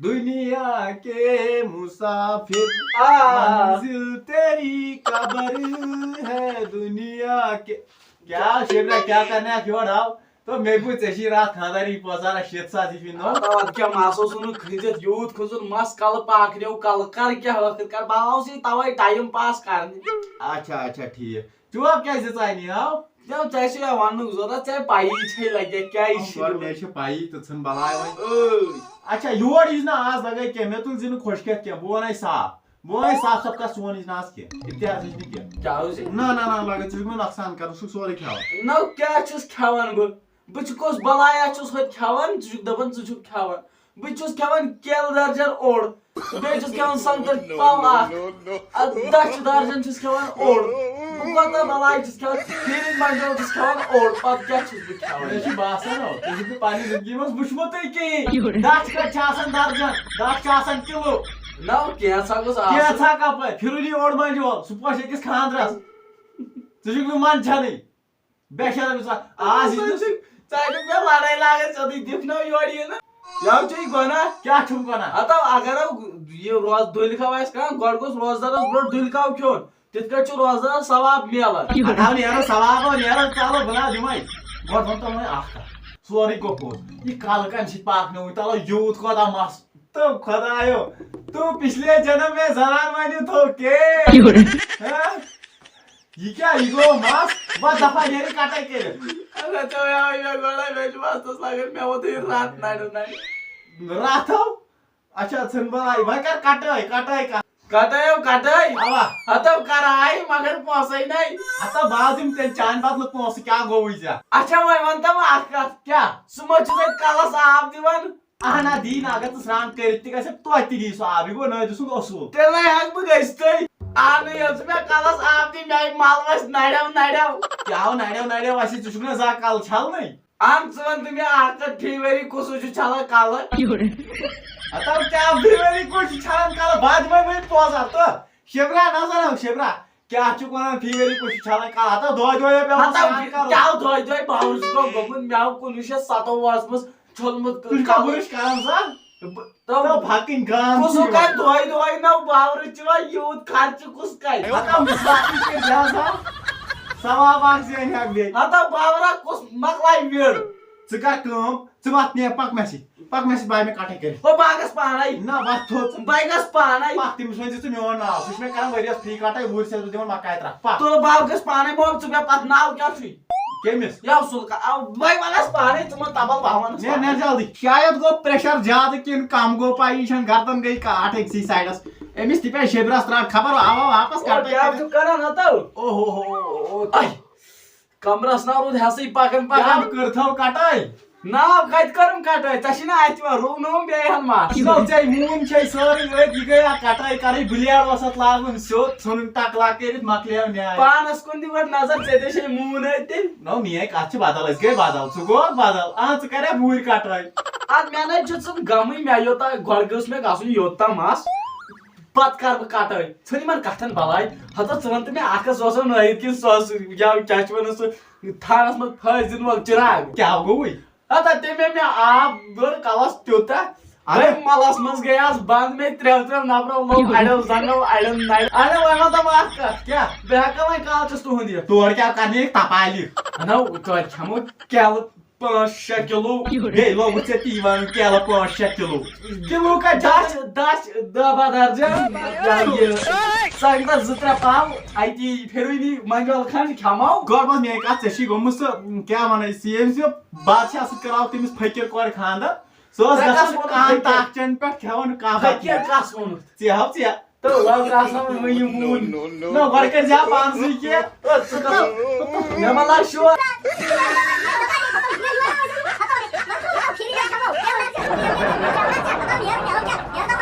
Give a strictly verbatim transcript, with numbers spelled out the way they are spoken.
دنیا کے مسافر، آ۔ منزل تیری قبر ہے دنیا کے۔ کیا شیبرا، کیا کرنے آ، یور آو؟ تو مےٚ بوٗز ژےٚ چھِی راتھ خانٛدارٕنۍ پوزارا شیٖتھ ساس یہِ پھِرِ نوٚو۔ آ، کیٛاہ مَس اوس نہٕ کھٔنِتھ، یوٗت کھوٚژُن مَس، کَلہٕ پاکنیو کَلہٕ، کَرٕ کیٛاہ ٲخٕر کار؟ بہٕ آوسٕے تَوَے time pass کَرنہِ۔ اچھا، اچھا، ٹھیٖک۔ چوب کیٛازِ ژانہِ آو؟ یو، ژےٚ چھُ یا وننُک ضروٗرت، ژےٚ پَیی چھے لگہِ کیٛاہ یہِ چھُ۔ مےٚ چھِ پَیی، ژٕ ژھٕن بلاے وۄنۍ۔ ٲے۔ اچھا، یور یُس نہٕ آز لگے کینٛہہ، مےٚ تُل زِ نہٕ خۄش کھٮ۪تھ کینٛہہ، بہٕ وَنے صاف۔ بہٕ وَنے صاف صاف کَتھ، سون یہِ چھُنہٕ آز کینٛہہ، افتیاز یہِ چھُنہٕ کینٛہہ۔ کیٛاہ حظ؟ نہ، نہ، نہ، لگے، ژٕ چھُکھ مےٚ نۄقصان کران، ژٕ چھُکھ سورُے کھٮ۪وان۔ نو، کیٛاہ چھُس کھٮ۪وان بہٕ؟ بہٕ چھُس کۄس بلایا چھُس ہوٚتہِ کھٮ۪وان، ژٕ چھُکھ دَپان ژٕ چھُکھ کھٮ۪وان۔ بہٕ چھُس کھٮ۪وان کیلہٕ درجن اوٚڑ، بیٚیہِ چھُس کھٮ۪وان سنگتر پاو اکھ، ادٕ دَچھِ درجن چھُس کھٮ۪وان اوٚڑ۔ بہٕ کوتاہ بلاے چھُس کھٮ۪وان، پھیٖرِنۍ منڈول چھُس کھٮ۪وان اوٚڑ، پتہٕ کیٛاہ چھُس بہٕ کھٮ۪وان؟ مےٚ چھُ باسان، ہو، ژےٚ چھُکھ نہٕ پننہِ زندگی منٛز وُچھمُتٕے کِہیٖنۍ۔ دَچھ کَتہِ چھِ آسان درجن؟ دَچھ چھِ آسان کِلوٗ۔ نہ، کینٛژھا گوٚژھ آسُن۔ کینٛژھا کَپٲرۍ؟ پھِرُن یہِ اوٚڑ منجول، سُہ پوشہِ أکِس خانٛدرس۔ ژٕ چھُکھ نہٕ منٛدچھانٕے۔ بے شرم سا، آز یہِ ژٕ چھُکھ، ژٕ چھُکھ مےٚ لڑٲے لاگان سیوٚدُے، دِکھ نہٕ یورٕ یِنہٕ۔ یَو چھُے گۄناہ۔ کیٛاہ چھُم گۄناہ؟ ہتو، اگر ہو یہِ روز-، دُلہِ کھاو آسہِ کانٛہہ، گۄڈٕ گوٚژھ روزدارس برونٛٹھ دُلہِ کھاو کھیوٚن۔ تِتھ کٲٹھۍ چھُ روزدارس ثواب میلان۔ اَدٕ ہاو نیران ثواب، ہاو نیران، ژلو بہٕ نہ دِمے۔ گۄڈٕ وَن تو وۄنۍ اَکھ کَتھ، سورُے گوٚو پوٚز۔ یہِ کَلہٕ کَمہِ سۭتۍ پاکنووُے؟ تَلو یوٗت کوتاہ مَس۔ تو خدایو، تو پچھلے جنم میں زنان مٲنِو تھو کے؟ ہاں؟ یہِ کیٛاہ؟ یہِ گوٚو مَس؟ وۄنۍ دَفا نیرِ کَٹٲے کٔرِتھ۔ اَدٕ ژٕ وَن یاوٕے مےٚ گۄڈَے، مےٚ چھُ مَستَس لَگان، مےٚ ووٚتُے رَتھ نَرٮ۪و نَرِ۔ راتھو؟ اچھا، ژھٕن بَلاے، وۄنۍ کَر کَٹٲے، کَٹٲے کَر۔ کَٹٲیو کَٹٲے؟ اَوا۔ ہَتو کَرٕ آیہِ، مگر پونٛسَے نَے۔ ہَتو بہٕ ہاو دِمہٕ تیٚلہِ چانہِ بدلہٕ پونٛسہٕ، کیٛاہ گوٚوُے ژےٚ؟ اچھا، وۄنۍ وَن تہٕ وۄنۍ اَکھ کَتھ۔ کیٛاہ؟ ژٕ ما چھُکھ اَتہِ کَلَس آب دِوان؟ اہن آ، دی نہٕ، اگر ژٕ سرٛان کٔرِتھ تہِ گژھکھ، توتہِ تہِ دی سُہ آب، یہِ گوٚو نٲدۍ سُنٛد اصوٗل۔ تیٚلہِ نَے ہٮ۪کہٕ بہٕ گٔژھتھٕے۔ اہنُے، ییٚلہِ ژٕ مےٚ کَلَس آب دی، مےٚ آیہِ مَل وَسہِ نَرٮ۪و نَرٮ۪و۔ کیٛاہ آو نَرٮ۪و نَرٮ۪و وَسہِ؟ ژٕ چھُکھ نہ زانٛہہ کَلہٕ چھَلنٕے؟ اہن، ژٕ وَن تہٕ مےٚ اَکھ کَتھ، فی ؤری کُس ہیوٗ چھُ چھَلان کَلہٕ؟ ہَتو کیٛاہ فی ؤری کُس چھُ چھَلان کَلہٕ؟ بہٕ دِمَے وۄنۍ پونٛسہٕ اَتھ تہٕ۔ شِبرا، نظر ہو، شِبرا، کیٛاہ چھُکھ وَنان، فی ؤری کُس چھُ چھَلان کَلہٕ؟ ہَتو دۄہَے دۄہَے پٮ۪وان ہَتو سرٛان کَرُن۔ کیٛاہ دۄہَے دۄہہٕ باوُرچہِ گوٚو گوٚمُت؟ مےٚ آو کُنوُہ شیٚتھ سَتووُہَس منٛز چھوٚلمُت ژٕ چھُکھ کَلہٕ۔ بُرٕش کَران زَن؟ بہٕ-، تو تو پھَکٕنۍ گام کُس چھِ کَرِ یِوان۔ دۄہَے دۄہَے نہ باورٕ چہِ وۄنۍ یوٗت خرچہٕ کُس کَرِ؟ ہَتو مِثال تہِ چھِ بیٚہوان۔ ثواب اَکھ زینہِ ہا بیٚیہِ۔ ہَتو باورا کُس مۄکلاے وِڑ؟ ژٕ کَر کٲم، ژٕ وَتھ نیر، پَکھ مےٚ سۭتۍ۔ پَکھ مےٚ سۭتۍ، بہٕ ہاوٕ مےٚ کَٹٲے کٔرِتھ۔ ہو، بہٕ ہا گژھٕ پانَے۔ نہ، وَتھ تھوٚد ژٕ۔ بہٕ ہا گژھٕ پانَے۔ پَکھ، تٔمِس ؤنۍ زِ ژٕ میون ناو۔ سُہ چھُ مےٚ کَران ؤریَس فی کَٹٲے، وُہٕرۍ چھَس بہٕ دِوان مَکاے ترٛکھ۔ پَکھ۔ تہٕ بہٕ ہا گژھٕ پانَے، مۄکھ ژٕ مےٚ پَتہٕ ناو کیٛاہ چھُے؟ کٔمِس؟ یَو سُلہٕ کا-، آو، بہٕ ہا وَنَس پانَے، ژٕ مہٕ تَبَل، بہٕ ہا وَنَس نیر، پانَے۔ نیر جلدی۔ شاید گوٚو پریشر زیادٕ کِنہٕ کَم گوٚو، پَیی چھَنہٕ، گردن گٔے کاٹھ أکسٕے سایڈَس۔ أمِس تہِ پیٚیہِ شِبرَس ترٛٹھ، خبر آو آو واپَس او، کَٹٲے کیٛاہ کٔرِتھ۔ چھُکھ کَران ہَتو؟ او ہو ہو ہو، او، تۄہہِ۔ کمرس نا روٗد ہٮ۪سٕے پکان پکان۔ کیٛاہ کٔرتھو کٹٲے؟ نا، کتہِ کٔرٕم کٹٲے؟ ژےٚ چھِ نا اتھِ یِوان، روونووُم بیٚیہِ ہن ما؟ نو، ژےٚ موٗن چھے سٲرٕے أتھۍ، یہِ گٔے اکھ کٹٲے کرٕنۍ، بلیڈ اوس اتھ لاگُن سیوٚد، ژھٕنُن ٹکلا کٔرِتھ، مۄکلیو نیاے۔ پانس کُن دِ گۄڈٕ نظر، ژےٚ تہِ چھے موٗن أتھۍ تیٚلہِ۔ نو، میٲنۍ کتھ چھِ بدل، أسۍ گٔے بدل، ژٕ گوٚوکھ بدل، اہن، ژٕ کرے بوٗرۍ کٹٲے۔ ادٕ مےٚ نے چھُ ژٕ غمٕے، مےٚ یوٚتام گۄڈٕ گوٚژھ مےٚ گژھُن یوٚت تام مس۔ پتہٕ کر بہٕ کٹٲے؟ ژھٕن یِمن کتھن بلاے۔ ہتا ژٕ وَن تہٕ مےٚ، اکھ ٲس آسان نٲیِد کِنہٕ سۄ ٲس، یا کیٛاہ چھِ وَنان سُہ، تھانس منٛز پھٲسۍ دِنہٕ وول چِراغ؟ کیٛاہ گوٚوُے؟ ہتا تٔمۍ مےٚ آب بٔر کلس تیوٗتاہ، اَدٕ؟ تٔمۍ ملس منٛز گٔیس بنٛد، مےٚ ترٛٮ۪و ترٛٮ۪و نفرو لوٚگ اَڑٮ۪و زنٛگو اَڑٮ۪ن نرِ۔ اَدٕ وۄنۍ وَن تہٕ بہٕ اکھ کتھ۔ کیٛاہ؟ بہٕ ہٮ۪کا وۄنۍ کالچس تُہُنٛد یِتھ؟ تور کیٛاہ کرنہِ یِکھ تپالہِ؟ اَنو توتہِ کھٮ۪مو کیلہٕ۔ پانٛژھ شےٚ کِلوٗ۔ بیٚیہِ لوگُتھ ژےٚ تی وَنُن، کیلہٕ پانٛژھ شےٚ کِلوٗ۔ کِلوٗ کا دَچھ، دَچھ، دَہ باہ درجن۔ یا یہِ، سنگتر زٕ ترٛےٚ پاو، اَتی پھِرُنی منجول کھنٛڈ کھٮ۪مو۔ گۄڈٕ وَن میٛٲنۍ کَتھ، ژےٚ چھی گوٚمُت سُہ، کیٛاہ وَنان، سی ایم سی بادشاہ سۭتۍ کَراو تٔمِس فقیٖر کورِ خانٛدر۔ سُہ اوس ژےٚ گژھان کَس ووٚنُتھ کانٛہہ فقیٖر؟ تَتھ چَنہٕ پٮ۪ٹھ کھٮ۪وان کانٛہہ فقیٖر بَتہٕ۔ کَس ووٚنُتھ؟ ژےٚ ہاو ژےٚ۔ تہٕ وۄنۍ کَس ووٚنُتھ وۄنۍ یہِ موٗن؟ نہ، گۄڈٕ کٔرۍ زِ ہا پانسٕے کینٛہہ۔ او، ژٕ کَس، مےٚ ما لَگ شور؟